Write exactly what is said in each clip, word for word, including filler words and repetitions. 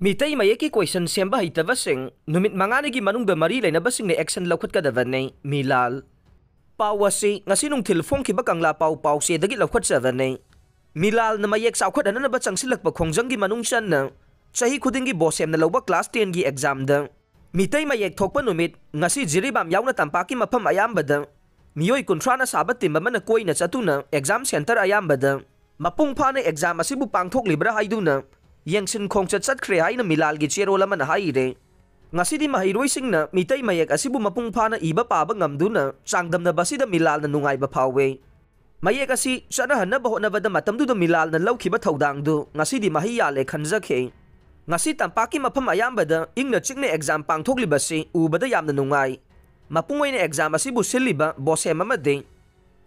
ꯃꯤꯇꯩ ꯃꯌꯦꯛꯀꯤ ꯀꯣꯏꯁꯟ ꯁꯦꯝꯕ ꯍꯩꯇꯕꯁꯤꯡ ꯅꯨꯃꯤꯠ ꯃꯉꯥꯅꯤꯒꯤ ꯃꯅꯨꯡꯗ ꯃꯔꯤ ꯂꯩꯅꯕꯁꯤꯡꯅ ꯑꯦꯛꯁꯟ ꯂꯧꯈꯠꯀꯗꯕꯅꯤ꯫ ꯃꯤꯂꯥꯜ꯫ ꯄꯥꯎ ꯑꯁꯤ ꯉꯁꯤ ꯅꯨꯡꯊꯤꯜ ꯐꯣꯡꯈꯤꯕ ꯀꯪꯂꯥ ꯄꯥꯎ ꯄꯥꯎꯆꯦꯗꯒꯤ ꯂꯧꯈꯠꯆꯕꯅꯤ꯫ ꯃꯤꯂꯥꯜꯅ ꯃꯌꯦꯛ ꯆꯥꯎꯈꯠꯍꯟꯅꯕ ꯆꯪꯁꯤꯜꯂꯛꯄ ꯈꯣꯡꯖꯪꯒꯤ ꯃꯅꯨꯡ ꯆꯟꯅ ꯆꯍꯤ ꯈꯨꯗꯤꯡꯒꯤ ꯕꯣꯁꯦꯝꯅ ꯂꯧꯕ ꯀ꯭ꯂꯥꯁ ꯇꯦꯟꯒꯤ ꯑꯦꯛꯖꯥꯝꯗ ꯃꯤꯇꯩ ꯃꯌꯦꯛ ꯊꯣꯛꯄ ꯅꯨꯃꯤꯠ ꯉꯁꯤ ꯖꯤꯔꯤꯕꯥꯝ ꯌꯥꯎꯅ ꯇꯝꯄꯥꯛꯀꯤ ꯃꯐꯝ ꯑꯌꯥꯝꯕꯗ ꯃꯤꯑꯣꯏ ꯀꯨꯟꯊ꯭ꯔꯥꯅ ꯁꯥꯕ ꯇꯤꯝ ꯑꯃꯅ ꯀꯣꯏꯅ ꯆꯠꯇꯨꯅ ꯑꯦꯛꯖꯥꯝ ꯁꯦꯟꯇꯔ ꯑꯌꯥꯝꯕꯗ ꯃꯄꯨꯡ ꯐꯥꯅ ꯑꯦꯛꯖꯥꯝ ꯑꯁꯤꯕꯨ ꯄꯥꯡꯊꯣꯛꯂꯤꯕ꯭ꯔꯥ ꯍꯥꯏꯗꯨꯅ ꯌꯦꯡꯁꯤꯟ ꯈꯣꯡꯆꯠ ꯆꯠꯈ꯭ꯔꯦ ꯍꯥꯏꯅ ꯃꯤꯂꯥꯜꯒꯤ ꯆꯦꯔꯣꯜ ꯑꯃꯅ ꯍꯥꯏꯔꯦ꯫ ꯉꯁꯤꯗꯤ ꯃꯍꯩꯔꯣꯏꯁꯤꯡꯅ ꯃꯤꯇꯩ ꯃꯌꯦꯛ ꯑꯁꯤꯕꯨ ꯃꯄꯨꯡ ꯐꯥꯅ ꯏꯕ ꯄꯥꯕ ꯉꯝꯗꯨꯅ ꯆꯥꯡꯗꯝꯅꯕ ꯑꯁꯤꯗ ꯃꯤꯂꯥꯜꯅ ꯅꯨꯡꯉꯥꯏꯕ ꯐꯥꯎꯋꯦ꯫ ꯃꯌꯦꯛ ꯑꯁꯤ ꯆꯠꯅꯍꯟꯅꯕ ꯍꯣꯠꯅꯕꯗ ꯃꯇꯝꯗꯨꯗ ꯃꯤꯂꯥꯜꯅ ꯂꯧꯈꯤꯕ ꯊꯧꯗꯥꯡꯗꯨ ꯉꯁꯤꯗꯤ ꯃꯍꯩ ꯌꯥꯜꯂꯦ ꯈꯟꯖꯈꯤ꯫ ꯉꯁꯤ ꯇꯝꯄꯥꯛꯀꯤ ꯃꯐꯝ ꯑꯌꯥꯝꯕꯗ ꯏꯪꯅ ꯆꯤꯛꯅ ꯑꯦꯛꯖꯥꯝ ꯄꯥꯡꯊꯣꯛꯂꯤꯕꯁꯤ ꯎꯕꯗ ꯌꯥꯝꯅ ꯅꯨꯡꯉꯥꯏ꯫ ꯃꯄꯨꯡ ꯑꯣꯏꯅ ꯑꯦꯛꯖꯥꯝ ꯑꯁꯤꯕꯨ ꯁꯤꯜꯂꯤꯕ ꯕꯣꯁꯦꯝ ꯑꯃꯗꯤ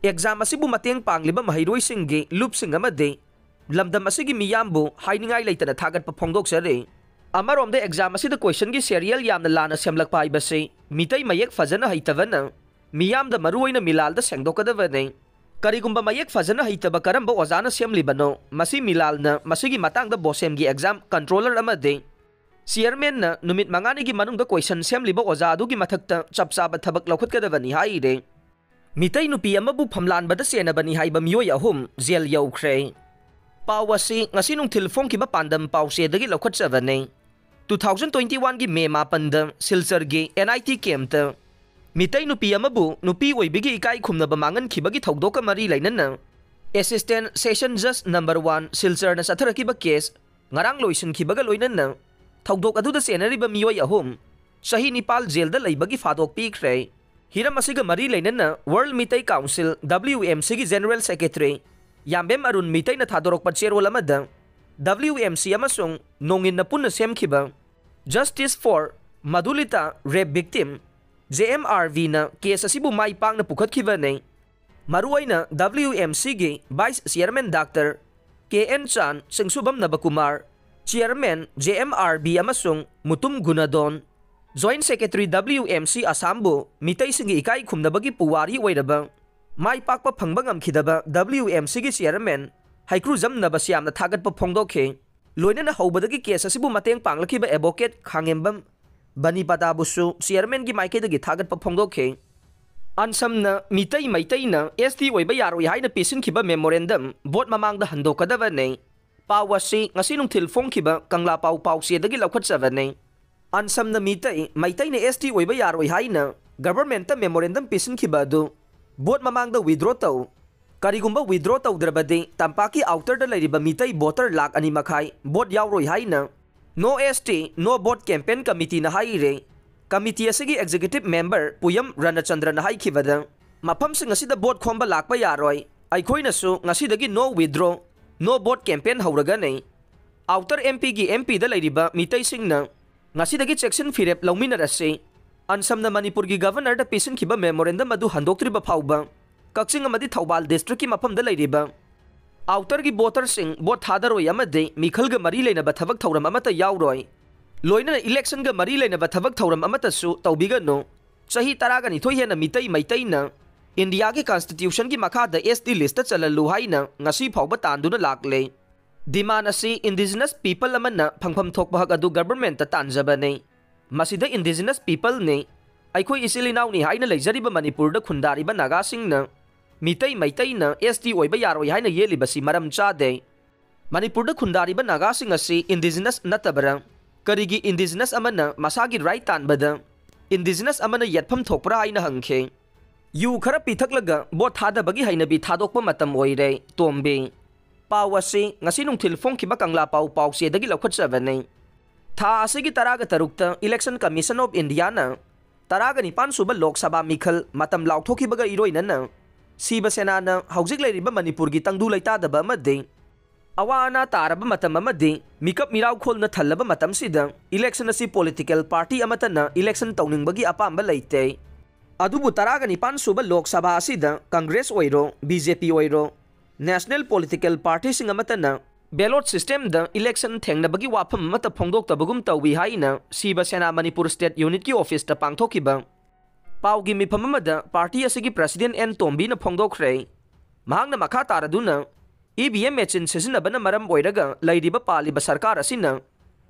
ꯑꯦꯛꯖꯥꯝ ꯑꯁꯤꯕꯨ ꯃꯇꯦꯡ ꯄꯥꯡꯂꯤꯕ ꯃꯍꯩꯔꯣꯏꯁꯤꯡꯒꯤ ꯂꯨꯞꯁꯤꯡ ꯑꯃꯗꯤ ꯂꯝꯗꯝ ꯑꯁꯤꯒꯤ ꯃꯤꯌꯥꯝꯕꯨ ꯍꯥꯏꯅꯤꯡꯉꯥꯏ ꯂꯩꯇꯅ ꯊꯥꯒꯠꯄ ꯐꯣꯡꯗꯣꯛꯆꯔꯤ꯫ ꯑꯃꯔꯣꯝꯗ ꯑꯦꯛꯖꯥꯝ ꯑꯁꯤꯗ ꯀꯣꯏꯁꯟꯒꯤ ꯁꯦꯔꯤꯌꯦꯜ ꯌꯥꯝꯅ ꯂꯥꯟꯅ ꯁꯦꯝꯂꯛꯄ ꯍꯥꯏꯕꯁꯤ ꯃꯤꯇꯩ ꯃꯌꯦꯛ ꯐꯖꯅ ꯍꯩꯇꯕꯅ ꯃꯤꯌꯥꯝꯗ ꯃꯔꯨꯑꯣꯏꯅ ꯃꯤꯂꯥꯜꯗ ꯁꯦꯡꯗꯣꯛꯀꯗꯕꯅꯤ꯫ ꯀꯔꯤꯒꯨꯝꯕ ꯃꯌꯦꯛ ꯐꯖꯅ ꯍꯩꯇꯕ ꯀꯔꯝꯕ ꯑꯣꯖꯥꯅ ꯁꯦꯝꯂꯤꯕꯅꯣ? ꯃꯁꯤ ꯃꯤꯂꯥꯜꯅ ꯃꯁꯤꯒꯤ ꯃꯇꯥꯡꯗ ꯕꯣꯁꯦꯝꯒꯤ ꯑꯦꯛꯖꯥꯝ ꯀꯟꯇ꯭ꯔꯣꯂꯔ ꯑꯃꯗꯤ ꯆꯤꯌꯔꯃꯦꯟꯅ ꯅꯨꯃꯤꯠ ꯃꯉꯥꯅꯤꯒꯤ ꯃꯅꯨꯡꯗ ꯀꯣꯏꯁꯟ ꯁꯦꯝꯂꯤꯕ ꯑꯣꯖꯥ ꯑꯗꯨꯒꯤ ꯃꯊꯛꯇ ꯆꯞ ꯆꯥꯕ ꯊꯕꯛ ꯂꯧꯈꯠꯀꯗꯕꯅꯤ ꯍꯥꯏꯔꯦ꯫ ꯃꯤꯇꯩ ꯅꯨꯄꯤ ꯑꯃꯕꯨ ꯐꯝꯂꯥꯟꯕꯗ ꯆꯦꯟꯅꯕꯅꯤ ꯍꯥꯏꯕ ꯃꯤꯑꯣꯏ ꯑꯍꯨꯝ ꯖꯦꯜ ꯌꯧꯈ꯭ꯔꯦ꯫ ꯄꯥꯎ ꯑꯁꯤ ꯉꯁꯤ ꯅꯨꯡꯊꯤꯜ ꯐꯣꯡꯈꯤꯕ ꯄꯥꯟꯗꯝ ꯄꯥꯎꯆꯦꯗꯒꯤ ꯂꯧꯈꯠꯆꯕꯅꯤ꯫ ꯇꯨ ꯊꯥꯎꯖꯟ ꯇ꯭ꯋꯦꯟꯇꯤ ꯋꯥꯟꯒꯤ ꯃꯦ ꯃꯥꯄꯟꯗ ꯁꯤꯜꯆꯔꯒꯤ ꯑꯦꯟ ꯑꯥꯏ ꯇꯤ ꯀꯦꯝꯞꯇ ꯃꯤꯇꯩ ꯅꯨꯄꯤ ꯑꯃꯕꯨ ꯅꯨꯄꯤ ꯑꯣꯏꯕꯒꯤ ꯏꯀꯥꯏ ꯈꯨꯝꯅꯕ ꯃꯥꯡꯍꯟꯈꯤꯕꯒꯤ ꯊꯧꯗꯣꯛꯀ ꯃꯔꯤ ꯂꯩꯅꯅ ꯑꯦꯁꯤꯁꯇꯦꯟ ꯁꯦꯁꯟ ꯖꯖ ꯅꯝꯕꯔ ꯋꯥꯟ ꯁꯤꯜꯆꯔꯅ ꯆꯠꯊꯔꯛꯈꯤꯕ ꯀꯦꯁ ꯉꯔꯥꯡ ꯂꯣꯏꯁꯤꯟꯈꯤꯕꯒ ꯂꯣꯏꯅꯅ ꯊꯧꯗꯣꯛ ꯑꯗꯨꯗ ꯆꯦꯟꯅꯔꯤꯕ ꯃꯤꯑꯣꯏ ꯑꯍꯨꯝ ꯆꯍꯤ ꯅꯤꯄꯥꯜ ꯖꯦꯜꯗ ꯂꯩꯕꯒꯤ ꯐꯥꯗꯣꯛ ꯄꯤꯈ꯭ꯔꯦ꯫ ꯍꯤꯔꯝ ꯑꯁꯤꯒ ꯃꯔꯤ ꯂꯩꯅꯅ ꯋꯥꯔꯜ ꯃꯤꯇꯩ ꯀꯥꯎꯟꯁꯤꯜ, ꯗꯕ꯭ꯂꯤꯌꯨ ꯑꯦꯝ ꯁꯤꯒꯤ ꯖꯦꯅꯔꯦꯜ ꯁꯦꯀ꯭ꯔꯦꯇꯔꯤ ꯌꯥꯝꯕꯦꯝ ꯑꯔꯨꯟ ꯃꯤꯇꯩꯅ ꯊꯥꯗꯣꯔꯛꯄ ꯆꯦꯔꯣꯜ ꯑꯃꯗ, ꯗꯕ꯭ꯂꯤꯌꯨ ꯑꯦꯝ ꯁꯤ ꯑꯃꯁꯨꯡ ꯅꯣꯡꯏꯟꯅ ꯄꯨꯟꯅ ꯁꯦꯝꯈꯤꯕ Justice for Madhulita Rape Victim, J M R ꯚꯤꯅ ꯀꯦꯁ ꯑꯁꯤꯕꯨ ꯃꯥꯏ ꯄꯥꯛꯅ ꯄꯨꯈꯠꯈꯤꯕꯅꯤ꯫ ꯃꯔꯨꯑꯣꯏꯅ ꯗꯕ꯭ꯂꯤꯌꯨ ꯑꯦꯝ ꯁꯤꯒꯤ vice chairman doctor K N Chan, Chingsubam Nabakumar, chairman J M R V ꯑꯃꯁꯨꯡ Mutum Gunadon, joint secretary W M C ꯑꯁꯥꯝꯕꯨ ꯃꯤꯇꯩꯁꯤꯡꯒꯤ ꯏꯀꯥꯏ ꯈꯨꯝꯅꯕꯒꯤ ꯄꯨꯋꯥꯔꯤ ꯑꯣꯏꯔꯕ ꯃꯥꯏ ꯄꯥꯛꯄ ꯐꯪꯕ ꯉꯝꯈꯤꯗꯕ ꯗꯕ꯭ꯂꯤꯌꯨ ꯑꯦꯝ ꯁꯤꯒꯤ ꯆꯤꯌꯔꯃꯦꯟ ꯍꯩꯀ꯭ꯔꯨꯖꯝ ꯅꯕꯁ꯭ꯌꯥꯝꯅ ꯊꯥꯒꯠꯄ ꯐꯣꯡꯗꯣꯛꯈꯤ꯫ ꯂꯣꯏꯅꯅ ꯍꯧꯕꯗꯒꯤ ꯀꯦꯁ ꯑꯁꯤꯕꯨ ꯃꯇꯦꯡ ꯄꯥꯡꯂꯛꯈꯤꯕ ꯑꯦꯗꯚꯣꯀꯦꯠ ꯈꯥꯉꯦꯝꯕꯝ ꯕꯅꯤꯄꯇꯥꯕꯨꯁꯨ ꯆꯤꯌꯔꯃꯦꯟꯒꯤ ꯃꯥꯏꯀꯩꯗꯒꯤ ꯊꯥꯒꯠꯄ ꯐꯣꯡꯗꯣꯛꯈꯤ꯫ ꯑꯟꯁꯝꯅ ꯃꯤꯇꯩ ꯃꯩꯇꯩꯅ ꯑꯦꯁ ꯇꯤ ꯑꯣꯏꯕ ꯌꯥꯔꯣꯏ ꯍꯥꯏꯅ ꯄꯤꯁꯤꯟꯈꯤꯕ ꯃꯦꯃꯣꯔꯦꯟꯗꯝ ꯚꯣꯠ ꯃꯃꯥꯡꯗ ꯍꯟꯗꯣꯛꯀꯗꯕꯅꯤ꯫ ꯄꯥꯎ ꯑꯁꯤ ꯉꯁꯤ ꯅꯨꯡꯊꯤꯜ ꯐꯣꯡꯈꯤꯕ ꯀꯪꯂꯥ ꯄꯥꯎ ꯄꯥꯎꯆꯦꯗꯒꯤ ꯂꯧꯈꯠꯆꯕꯅꯤ꯫ ꯑꯟꯁꯝꯅ ꯃꯤꯇꯩ ꯃꯩꯇꯩꯅ ꯑꯦꯁ ꯇꯤ ꯑꯣꯏꯕ ꯌꯥꯔꯣꯏ ꯍꯥꯏꯅ ꯒꯚꯔꯟꯃꯦꯟꯠꯇ ꯃꯦꯃꯣꯔꯦꯟꯗꯝ ꯄꯤꯁꯤꯟꯈꯤꯕ ꯑꯗꯨ ꯚꯣꯠ ꯃꯃꯥꯡꯗ ꯋꯤꯗ꯭ꯔꯣ ꯇꯧ꯫ ꯀꯔꯤꯒꯨꯝꯕ ꯋꯤꯗ꯭ꯔꯣ ꯇꯧꯗ꯭ꯔꯕꯗꯤ ꯇꯝꯄꯥꯛꯀꯤ ꯑꯥꯎꯇꯔꯗ ꯂꯩꯔꯤꯕ ꯃꯤꯇꯩ ꯚꯣꯇꯔ ꯂꯥꯈ ꯑꯅꯤ ꯃꯈꯥꯏ ꯚꯣꯠ ꯌꯥꯎꯔꯣꯏ ꯍꯥꯏꯅ No S T, No Vote Campaign Committeeꯅ ꯍꯥꯏꯔꯦ꯫ ꯀꯃꯤꯇꯤ ꯑꯁꯤꯒꯤ ꯑꯦꯛꯖꯤꯀ꯭ꯌꯨꯇꯤꯚ ꯃꯦꯝꯕꯔ ꯄꯨꯌꯝ ꯔꯅꯆꯟꯗ꯭ꯔꯅ ꯍꯥꯏꯈꯤꯕꯗ, ꯃꯐꯝꯁꯤꯡ ꯑꯁꯤꯗ ꯚꯣꯠ ꯈꯣꯝꯕ ꯂꯥꯛꯄ ꯌꯥꯔꯣꯏ꯫ ꯑꯩꯈꯣꯏꯅꯁꯨ ꯉꯁꯤꯗꯒꯤ No Withdraw, No Vote Campaign ꯍꯧꯔꯒꯅꯤ꯫ ꯑꯥꯎꯇꯔ ꯑꯦꯝ ꯄꯤꯒꯤ ꯑꯦꯝ ꯄꯤꯗ ꯂꯩꯔꯤꯕ ꯃꯤꯇꯩꯁꯤꯡꯅ ꯉꯁꯤꯗꯒꯤ ꯆꯦꯛꯁꯤꯟ ꯐꯤꯔꯦꯞ ꯂꯧꯃꯤꯟꯅꯔꯁꯤ꯫ ꯑꯟꯁꯝꯅ ꯃꯅꯤꯄꯨꯔꯒꯤ ꯒꯚꯔꯅꯔꯗ ꯄꯤꯁꯤꯟꯈꯤꯕ ꯃꯦꯃꯣꯔꯦꯟꯗꯝ ꯑꯗꯨ ꯍꯟꯗꯣꯛꯇ꯭ꯔꯤꯕ ꯐꯥꯎꯕ ꯀꯛꯆꯤꯡ ꯑꯃꯗꯤ ꯊꯧꯕꯥꯜ ꯗꯤꯁꯇ꯭ꯔꯤꯛꯀꯤ ꯃꯐꯝꯗ ꯂꯩꯔꯤꯕ ꯑꯥꯎꯇꯔꯒꯤ ꯚꯣꯇꯔꯁꯤꯡ ꯚꯣꯠ ꯊꯥꯗꯔꯣꯏ ꯑꯃꯗꯤ ꯃꯤꯈꯜꯒ ꯃꯔꯤ ꯂꯩꯅꯕ ꯊꯕꯛ ꯊꯧꯔꯝ ꯑꯃꯠꯇ ꯌꯥꯎꯔꯣꯏ꯫ ꯂꯣꯏꯅꯅ ꯏꯂꯦꯛꯁꯟꯒ ꯃꯔꯤ ꯂꯩꯅꯕ ꯊꯕꯛ ꯊꯧꯔꯝ ꯑꯃꯠꯇꯁꯨ ꯇꯧꯕꯤꯒꯅꯨ꯫ ꯆꯍꯤ ꯇꯔꯥꯒ ꯅꯤꯊꯣꯏ ꯍꯦꯟꯅ ꯃꯤꯇꯩ ꯃꯩꯇꯩꯅ ꯏꯟꯗꯤꯌꯥꯒꯤ ꯀꯟꯁꯇꯤꯇ꯭ꯌꯨꯁꯟꯒꯤ ꯃꯈꯥꯗ ꯑꯦꯁ ꯇꯤ ꯂꯤꯁꯇ ꯆꯜꯍꯜꯂꯨ ꯍꯥꯏꯅ ꯉꯁꯤ ꯐꯥꯎꯕ ꯇꯥꯟꯗꯨꯅ ꯂꯥꯛꯂꯦ꯫ ꯗꯤꯃꯥꯟ ꯑꯁꯤ ꯏꯟꯗꯤꯖꯤꯅꯁ ꯄꯤꯄꯜ ꯑꯃꯅ ꯐꯪꯐꯝ ꯊꯣꯛꯄ ꯍꯛ ꯑꯗꯨ ꯒꯚꯔꯟꯃꯦꯟꯠꯇ ꯇꯥꯟꯖꯕꯅꯤ꯫ ꯃꯁꯤꯗ ꯏꯟꯗꯤꯖꯤꯅꯁ ꯄꯤꯄꯜꯅꯤ, ꯑꯩꯈꯣꯏ ꯏꯆꯤꯜ ꯏꯅꯥꯎꯅꯤ ꯍꯥꯏꯅ ꯂꯩꯖꯔꯤꯕ ꯃꯅꯤꯄꯨꯔꯗ ꯈꯨꯟꯗꯥꯔꯤꯕ ꯅꯥꯒꯥꯁꯤꯡꯅ ꯃꯤꯇꯩ ꯃꯩꯇꯩꯅ ꯑꯦꯁ ꯇꯤ ꯑꯣꯏꯕ ꯌꯥꯔꯣꯏ ꯍꯥꯏꯅ ꯌꯦꯠꯂꯤꯕꯁꯤ ꯃꯔꯝ ꯆꯥꯗꯦ꯫ ꯃꯅꯤꯄꯨꯔꯗ ꯈꯨꯟꯗꯥꯔꯤꯕ ꯅꯥꯒꯥꯁꯤꯡ ꯑꯁꯤ ꯏꯟꯗꯤꯖꯤꯅꯁ ꯅꯠꯇꯕ꯭ꯔꯥ? ꯀꯔꯤꯒꯤ ꯏꯟꯗꯤꯖꯤꯅꯁ ꯑꯃꯅ ꯃꯁꯥꯒꯤ ꯔꯥꯏꯠ ꯇꯥꯟꯕꯗ ꯏꯟꯗꯤꯖꯤꯅꯁ ꯑꯃꯅ ꯌꯦꯠꯐꯝ ꯊꯣꯛꯄ꯭ꯔꯥ ꯍꯥꯏꯅ ꯍꯪꯈꯤ꯫ ꯌꯨ ꯈꯔ ꯄꯤꯊꯛꯂꯒ ꯚꯣꯠ ꯊꯥꯗꯕꯒꯤ ꯍꯩꯅꯕꯤ ꯊꯥꯗꯣꯛꯄ ꯃꯇꯝ ꯑꯣꯏꯔꯦ, ꯇꯣꯝꯕꯤ꯫ ꯄꯥꯎ ꯑꯁꯤ ꯉꯁꯤ ꯅꯨꯡꯊꯤꯜ ꯐꯣꯡꯈꯤꯕ ꯀꯪꯂꯥ ꯄꯥꯎ ꯄꯥꯎꯆꯦꯗꯒꯤ ꯂꯧꯈꯠꯆꯕꯅꯤ꯫ ꯊꯥ ꯑꯁꯤꯒꯤ ꯇꯔꯥꯒ ꯇꯔꯨꯛꯇ Election Commission of Indiaꯅ ꯇꯔꯥꯒ ꯅꯤꯄꯥꯟ ꯁꯨꯕ ꯂꯣꯛ ꯁꯚꯥ ꯃꯤꯈꯜ ꯃꯇꯝ ꯂꯥꯎꯊꯣꯛꯈꯤꯕꯒ ꯏꯔꯣꯏꯅꯅ ꯁꯤꯕ ꯁꯦꯅꯥꯅ ꯍꯧꯖꯤꯛ ꯂꯩꯔꯤꯕ ꯃꯅꯤꯄꯨꯔꯒꯤ ꯇꯪꯗꯨ ꯂꯩꯇꯥꯗꯕ ꯑꯃꯗꯤ ꯑꯋꯥ ꯑꯅꯥ ꯇꯥꯔꯕ ꯃꯇꯝ ꯑꯃꯗꯤ ꯃꯤꯀꯞ ꯃꯤꯔꯥꯎꯈꯣꯜꯅ ꯊꯜꯂꯕ ꯃꯇꯝꯁꯤꯗ ꯏꯂꯦꯛꯁꯟ ꯑꯁꯤ ꯄꯣꯂꯤꯇꯤꯀꯦꯜ ꯄꯥꯔꯇꯤ ꯑꯃꯠꯇꯅ ꯏꯂꯦꯛꯁꯟ ꯇꯧꯅꯤꯡꯕꯒꯤ ꯑꯄꯥꯝꯕ ꯂꯩꯇꯦ꯫ ꯑꯗꯨꯕꯨ ꯇꯔꯥꯒ ꯅꯤꯄꯥꯟ ꯁꯨꯕ ꯂꯣꯛ ꯁꯚꯥ ꯑꯁꯤꯗ ꯀꯪꯒ꯭ꯔꯦꯁ ꯑꯣꯏꯔꯣ, ꯕꯤ ꯖꯦ ꯄꯤ ꯑꯣꯏꯔꯣ, ꯅꯦꯁꯅꯦꯜ ꯄꯣꯂꯤꯇꯤꯀꯦꯜ ꯄꯥꯔꯇꯤꯁꯤꯡ ꯑꯃꯠꯇꯅ ꯕꯦꯂꯣꯠ ꯁꯤꯁꯇꯦꯝꯗ ꯏꯂꯦꯛꯁꯟ ꯊꯦꯡꯅꯕꯒꯤ ꯋꯥꯐꯝ ꯑꯃꯠꯇ ꯐꯣꯡꯗꯣꯛꯇꯕꯒꯨꯝ ꯇꯧꯏ ꯍꯥꯏꯅ ꯁꯤꯕ ꯁꯦꯅꯥ ꯃꯅꯤꯄꯨꯔ ꯁ꯭ꯇꯦꯠ ꯌꯨꯅꯤꯠꯀꯤ ꯑꯣꯐꯤꯁꯇ ꯄꯥꯡꯊꯣꯛꯈꯤꯕ ꯄꯥꯎꯒꯤ ꯃꯤꯐꯝ ꯑꯃꯗ ꯄꯥꯔꯇꯤ ꯑꯁꯤꯒꯤ ꯄ꯭ꯔꯁꯤꯗꯦꯟ ꯑꯦꯟ ꯇꯣꯝꯕꯤꯅ ꯐꯣꯡꯗꯣꯛꯈ꯭ꯔꯦ꯫ ꯃꯍꯥꯛꯅ ꯃꯈꯥ ꯇꯥꯔꯗꯨꯅ, ꯏ ꯚꯤ ꯑꯦꯝ ꯃꯦꯆꯤꯟ ꯁꯤꯖꯤꯟꯅꯕꯅ ꯃꯔꯝ ꯑꯣꯏꯔꯒ ꯂꯩꯔꯤꯕ ꯄꯥꯜꯂꯤꯕ ꯁꯔꯀꯥꯔ ꯑꯁꯤꯅ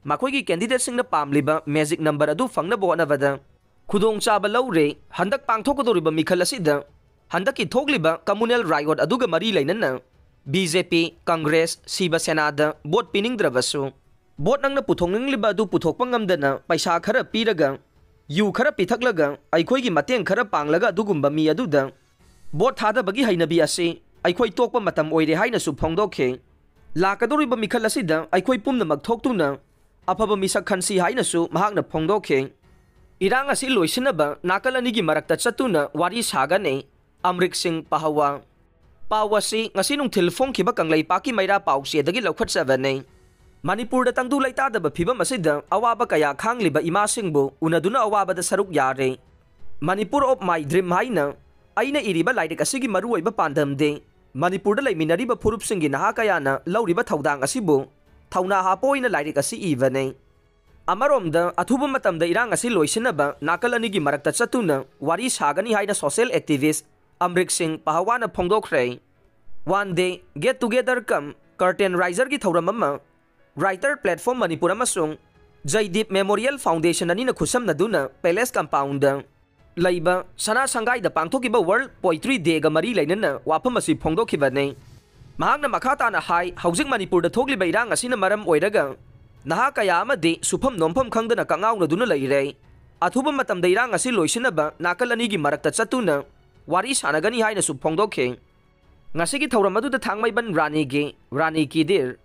ꯃꯈꯣꯏꯒꯤ ꯀꯦꯟꯗꯤꯗꯦꯠꯁꯤꯡꯅ ꯄꯥꯝꯂꯤꯕ ꯃꯦꯖꯤꯛ ꯅꯝꯕꯔ ꯑꯗꯨ ꯐꯪꯅꯕ ꯍꯣꯠꯅꯕꯗ ꯈꯨꯗꯣꯡꯆꯥꯕ ꯂꯧꯔꯦ꯫ ꯍꯟꯗꯛ ꯄꯥꯡꯊꯣꯛꯀꯗꯧꯔꯤꯕ ꯃꯤꯈꯜ ꯑꯁꯤꯗ ꯍꯟꯗꯛꯀꯤ ꯊꯣꯛꯂꯤꯕ communal riot ꯑꯗꯨꯒ ꯃꯔꯤ ꯂꯩꯅꯅ ꯕꯤ ꯖꯦ ꯄꯤ, ꯀꯪꯒ꯭ꯔꯦꯁ, ꯁꯤꯕ ꯁꯦꯅꯥꯗ ꯚꯣꯠ ꯄꯤꯅꯤꯡꯗ꯭ꯔꯕꯁꯨ, ꯚꯣꯠ ꯅꯪꯅ ꯄꯨꯊꯣꯛꯅꯤꯡꯂꯤꯕ ꯑꯗꯨ ꯄꯨꯊꯣꯛꯄ ꯉꯝꯗꯅ ꯄꯩꯁꯥ ꯈꯔ ꯄꯤꯔꯒ, ꯌꯨ ꯈꯔ ꯄꯤꯊꯛꯂꯒ, ꯑꯩꯈꯣꯏꯒꯤ ꯃꯇꯦꯡ ꯈꯔ ꯄꯥꯡꯂꯒ ꯑꯗꯨꯒꯨꯝꯕ ꯃꯤ ꯑꯗꯨꯗ ꯚꯣꯠ ꯊꯥꯗꯕꯒꯤ ꯍꯩꯅꯕꯤ ꯑꯁꯤ ꯑꯩꯈꯣꯏ ꯇꯣꯛꯄ ꯃꯇꯝ ꯑꯣꯏꯔꯦ ꯍꯥꯏꯅꯁꯨ ꯐꯣꯡꯗꯣꯛꯈꯤ꯫ ꯂꯥꯛꯀꯗꯧꯔꯤꯕ ꯃꯤꯈꯜ ꯑꯁꯤꯗ ꯑꯩꯈꯣꯏ ꯄꯨꯝꯅꯃꯛ ꯊꯣꯛꯇꯨꯅ ꯑꯐꯕ ꯃꯤꯁꯛ ꯈꯟꯁꯤ ꯍꯥꯏꯅꯁꯨ ꯃꯍꯥꯛꯅ ꯐꯣꯡꯗꯣꯛꯈꯤ꯫ ꯏꯔꯥꯡ ꯑꯁꯤ ꯂꯣꯏꯁꯤꯟꯅꯕ ꯅꯥꯀꯜ ꯑꯅꯤꯒꯤ ꯃꯔꯛꯇ ꯆꯠꯇꯨꯅ ꯋꯥꯔꯤ ꯁꯥꯒꯅꯤ꯫ ꯑꯝꯔꯤꯛ ꯁꯤꯡ ꯄꯍꯋꯥ꯫ ꯄꯥꯎ ꯑꯁꯤ ꯉꯁꯤ ꯅꯨꯡꯊꯤꯜ ꯐꯣꯡꯈꯤꯕ ꯀꯪꯂꯩꯄꯥꯛꯀꯤ ꯃꯩꯔꯥ ꯄꯥꯎꯆꯦꯗꯒꯤ ꯂꯧꯈꯠꯆꯕꯅꯤ꯫ ꯃꯅꯤꯄꯨꯔꯗ ꯇꯪꯗꯨ ꯂꯩꯇꯥꯗꯕ ꯐꯤꯕꯝ ꯑꯁꯤꯗ ꯑꯋꯥꯕ ꯀꯌꯥ ꯈꯥꯡꯂꯤꯕ ꯏꯃꯥꯁꯤꯡꯕꯨ ꯎꯅꯗꯨꯅ ꯑꯋꯥꯕꯗ ꯁꯔꯨꯛ ꯌꯥꯔꯦ꯫ Manipur of My Dream ꯍꯥꯏꯅ ꯑꯩꯅ ꯏꯔꯤꯕ ꯂꯥꯏꯔꯤꯛ ꯑꯁꯤꯒꯤ ꯃꯔꯨꯑꯣꯏꯕ ꯄꯥꯟꯗꯝꯗꯤ ꯃꯅꯤꯄꯨꯔꯗ ꯂꯩꯃꯤꯟꯅꯔꯤꯕ ꯐꯨꯔꯨꯞꯁꯤꯡꯒꯤ ꯅꯍꯥ ꯀꯌꯥꯅ ꯂꯧꯔꯤꯕ ꯊꯧꯗꯥꯡ ꯑꯁꯤꯕꯨ ꯊꯧꯅꯥ ꯍꯥꯞꯄ ꯑꯣꯏꯅ ꯂꯥꯏꯔꯤꯛ ꯑꯁꯤ ꯏꯕꯅꯤ꯫ ꯑꯃꯔꯣꯝꯗ, ꯑꯊꯨꯕ ꯃꯇꯝꯗ ꯏꯔꯥꯡ ꯑꯁꯤ ꯂꯣꯏꯁꯤꯟꯅꯕ ꯅꯥꯀꯜ ꯑꯅꯤꯒꯤ ꯃꯔꯛꯇ ꯆꯠꯇꯨꯅ ꯋꯥꯔꯤ ꯁꯥꯒꯅꯤ ꯍꯥꯏꯅ social activist ꯑꯝꯔꯤꯛ ꯁꯤꯡ ꯄꯍꯋꯥꯅ ꯐꯣꯡꯗꯣꯛꯈ꯭ꯔꯦ꯫ One day get together cum curtain raiser ꯒꯤ ꯊꯧꯔꯝ ꯑꯃ Writer Platform Manipur ꯑꯃꯁꯨꯡ ꯖꯩꯗꯤꯞ Memorial Foundation ꯑꯅꯤꯅ ꯈꯨꯠꯁꯝꯅꯗꯨꯅ Palace Compound ꯗ ꯂꯩꯕ ꯁꯅꯥ ꯁꯪꯒꯥꯏꯗ ꯄꯥꯡꯊꯣꯛꯈꯤꯕ World Poetry Day ꯒ ꯃꯔꯤ ꯂꯩꯅꯅ ꯋꯥꯐꯝ ꯑꯁꯤ ꯐꯣꯡꯗꯣꯛꯈꯤꯕꯅꯤ꯫ ꯃꯍꯥꯛꯅ ꯃꯈꯥ ꯇꯥꯅ ꯍꯥꯏ, ꯍꯧꯖꯤꯛ ꯃꯅꯤꯄꯨꯔꯗ ꯊꯣꯛꯂꯤꯕ ꯏꯔꯥꯡ ꯑꯁꯤꯅ ꯃꯔꯝ ꯑꯣꯏꯔꯒ ꯅꯍꯥ ꯀꯌꯥ ꯑꯃꯗꯤ ꯁꯨꯐꯝ ꯅꯣꯝꯐꯝ ꯈꯪꯗꯅ ꯀꯛꯉꯥꯎꯅꯗꯨꯅ ꯂꯩꯔꯦ꯫ ꯑꯊꯨꯕ ꯃꯇꯝꯗ ꯏꯔꯥꯡ ꯑꯁꯤ ꯂꯣꯏꯁꯤꯟꯅꯕ ꯅꯥꯀꯜ ꯑꯅꯤꯒꯤ ꯃꯔꯛꯇ ꯆꯠꯇꯨꯅ ꯋꯥꯔꯤ ꯁꯥꯟꯅꯒꯅꯤ ꯍꯥꯏꯅꯁꯨ ꯐꯣꯡꯗꯣꯛꯈꯤ꯫ ꯉꯁꯤꯒꯤ ꯊꯧꯔꯝ ꯑꯗꯨꯗ ꯊꯥꯡꯃꯩꯕꯟ ꯔꯥꯅꯤꯒꯤ ꯔꯥꯅꯤ ꯀꯤꯗꯤꯔ,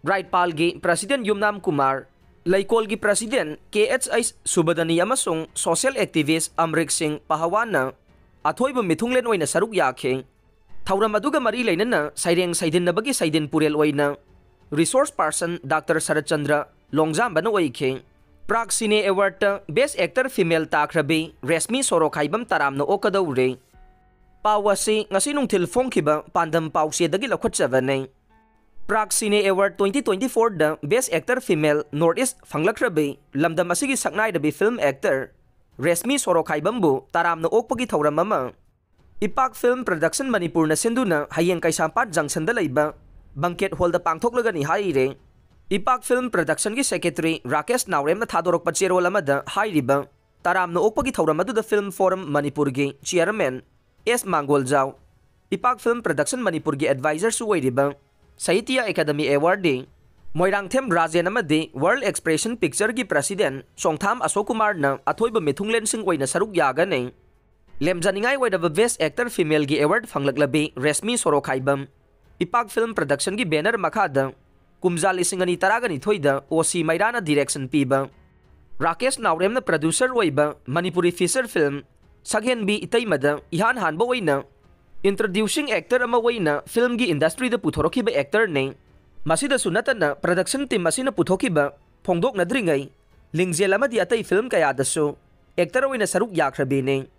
ꯔꯥꯏꯠꯄꯥꯜꯒꯤ President ꯌꯨꯝꯅꯥꯝ ꯀꯨꯃꯥꯔ, ꯂꯩꯀꯣꯜꯒꯤ President ꯀꯦ ꯑꯩꯆ ꯑꯩꯆ ꯁꯨꯕꯗꯅꯤ ꯑꯃꯁꯨꯡ social activist ꯑꯝꯔꯤꯛ ꯁꯤꯡ ꯄꯍꯋꯥꯟꯅ ꯑꯊꯣꯏꯕ ꯃꯤꯊꯨꯡꯂꯦꯟ ꯑꯣꯏꯅ ꯁꯔꯨꯛ ꯌꯥꯈꯤ꯫ ꯊꯧꯔꯝ ꯑꯗꯨꯒ ꯃꯔꯤ ꯂꯩꯅꯅ ꯁꯩꯔꯦꯡ ꯁꯩꯗꯤꯟꯅꯕꯒꯤ ꯁꯩꯗꯤꯟ ꯄꯨꯔꯦꯜ ꯑꯣꯏꯅ resource person ꯗꯥꯛꯇꯔ ꯁꯔꯠꯆꯟꯗ꯭ꯔ ꯂꯣꯡꯖꯥꯝꯕꯅ ꯑꯣꯏꯈꯤ꯫ Prag Cine Award ꯇ Best Actor Female ꯇꯥꯈ꯭ꯔꯕꯤ ꯔꯦꯁꯃꯤ ꯁꯣꯔꯣꯈꯥꯏꯕꯝ ꯇꯔꯥꯝꯅ ꯑꯣꯛꯀꯗꯧꯔꯦ꯫ ꯄꯥꯎ ꯑꯁꯤ ꯉꯁꯤ ꯅꯨꯡꯊꯤꯜ ꯐꯣꯡꯈꯤꯕ ꯄꯥꯟꯗꯝ ꯄꯥꯎꯆꯦꯗꯒꯤ ꯂꯧꯈꯠꯆꯕꯅꯤ꯫ Prag Cine Award twenty twenty four ꯗ Best Actor Female North East ꯐꯪꯂꯛꯈ꯭ꯔꯕꯤ ꯂꯝꯗꯝ ꯑꯁꯤꯒꯤ ꯁꯛꯅꯥꯏꯔꯕꯤ film actor ꯔꯦꯁꯃꯤ ꯁꯣꯔꯣꯈꯥꯏꯕꯝꯕꯨ ꯇꯔꯥꯝꯅ ꯑꯣꯛꯄꯒꯤ ꯊꯧꯔꯝ ꯑꯃ ꯏꯄꯥꯛ ꯐꯤꯜꯝ ꯄ꯭ꯔꯗꯛꯁꯟ ꯃꯅꯤꯄꯨꯔꯅ ꯁꯤꯟꯗꯨꯅ ꯍꯌꯦꯡ ꯀꯩꯁꯥꯝꯄꯥꯠ ꯖꯪꯁꯟꯗ ꯂꯩꯕ ꯕꯪꯀꯦꯠ ꯍꯣꯜꯗ ꯄꯥꯡꯊꯣꯛꯂꯒꯅꯤ ꯍꯥꯏꯔꯦ꯫ ꯏꯄꯥꯛ ꯐꯤꯜꯝ ꯄ꯭ꯔꯗꯛꯁꯟꯒꯤ ꯁꯦꯀ꯭ꯔꯦꯇꯔꯤ ꯔꯥꯀꯦꯁ ꯅꯥꯎꯔꯦꯝꯅ ꯊꯥꯗꯣꯔꯛꯄ ꯆꯦꯔꯣꯜ ꯑꯃꯗ ꯍꯥꯏꯔꯤꯕ ꯇꯔꯥꯝꯅ ꯑꯣꯛꯄꯒꯤ ꯊꯧꯔꯝ ꯑꯗꯨꯗ ꯐꯤꯜꯝ ꯐꯣꯔꯝ ꯃꯅꯤꯄꯨꯔꯒꯤ chairman S Mangoljao, Eepak film production ꯃꯅꯤꯄꯨꯔꯒꯤ ꯑꯦꯗꯚꯥꯏꯖꯔꯁꯨ ꯑꯣꯏꯔꯤꯕ ꯁꯥꯍꯤꯇ꯭ꯌ ꯑꯦꯀꯥꯗꯃꯤ ꯑꯦꯋꯥꯔꯗꯤ ꯃꯣꯏꯔꯥꯡꯊꯦꯝ ꯔꯥꯖꯦꯟ ꯑꯃꯗꯤ ꯋꯥꯔꯜ ꯑꯦꯛꯁꯄ꯭ꯔꯦꯁꯟ ꯄꯤꯛꯆꯔꯒꯤ ꯄ꯭ꯔꯁꯤꯗꯦꯟ ꯁꯣꯡꯊꯥꯝ ꯑꯁꯣꯛ ꯀꯨꯃꯥꯔꯅ ꯑꯊꯣꯏꯕ ꯃꯤꯊꯨꯡꯂꯦꯟꯁꯤꯡ ꯑꯣꯏꯅ ꯁꯔꯨꯛ ꯌꯥꯒꯅꯤ꯫ ꯂꯦꯝꯖꯅꯤꯡꯉꯥꯏ ꯑꯣꯏꯔꯕ ꯕꯦꯁ꯭ꯠ ꯑꯦꯛꯇꯔ ꯐꯤꯃꯦꯜꯒꯤ ꯑꯦꯋꯥꯔꯗ ꯐꯪꯂꯛꯂꯕꯤ ꯔꯦꯁꯃꯤ ꯁꯣꯔꯣꯈꯥꯏꯕꯝ, ꯏꯄꯥꯛ ꯐꯤꯜꯝ ꯄ꯭ꯔꯗꯛꯁꯟꯒꯤ ꯕꯦꯅꯔ ꯃꯈꯥꯗ ꯀꯨꯝꯖꯥ ꯂꯤꯁꯤꯡ ꯑꯅꯤ ꯇꯔꯥꯒ ꯅꯤꯊꯣꯏꯗ ꯑꯣ ꯁꯤ ꯃꯩꯔꯥꯅ ꯗꯤꯔꯦꯛꯁꯟ ꯄꯤꯕ ꯔꯥꯀꯦꯁ ꯅꯥꯎꯔꯦꯝꯅ ꯄ꯭ꯔꯗ꯭ꯌꯨꯁꯔ ꯑꯣꯏꯕ ꯃꯅꯤꯄꯨꯔꯤ ꯐꯤꯆꯔ ꯐꯤꯜꯝ ꯁꯛꯍꯦꯟꯕꯤ ꯏꯇꯩꯃꯗ ꯏꯍꯥꯟ ꯍꯥꯟꯕ ꯑꯣꯏꯅ ꯏꯟꯇ꯭ꯔꯣꯗ꯭ꯌꯨꯁꯤꯡ ꯑꯦꯛꯇꯔ ꯑꯃ ꯑꯣꯏꯅ ꯐꯤꯜꯝꯒꯤ ꯏꯟꯗꯁꯇ꯭ꯔꯤꯗ ꯄꯨꯊꯣꯔꯛꯈꯤꯕ ꯑꯦꯛꯇꯔꯅꯤ꯫ ꯃꯁꯤꯗꯁꯨ ꯅꯠꯇꯅ ꯄ꯭ꯔꯗꯛꯁꯟ ꯇꯤꯝ ꯑꯁꯤꯅ ꯄꯨꯊꯣꯛꯈꯤꯕ ꯐꯣꯡꯗꯣꯛꯅꯗ꯭ꯔꯤꯉꯩ ꯂꯤꯡꯖꯦꯜ ꯑꯃꯗꯤ ꯑꯇꯩ ꯐꯤꯜꯝ ꯀꯌꯥꯗꯁꯨ ꯑꯦꯛꯇꯔ ꯑꯣꯏꯅ ꯁꯔꯨꯛ ꯌꯥꯈ꯭ꯔꯕꯤꯅꯤ꯫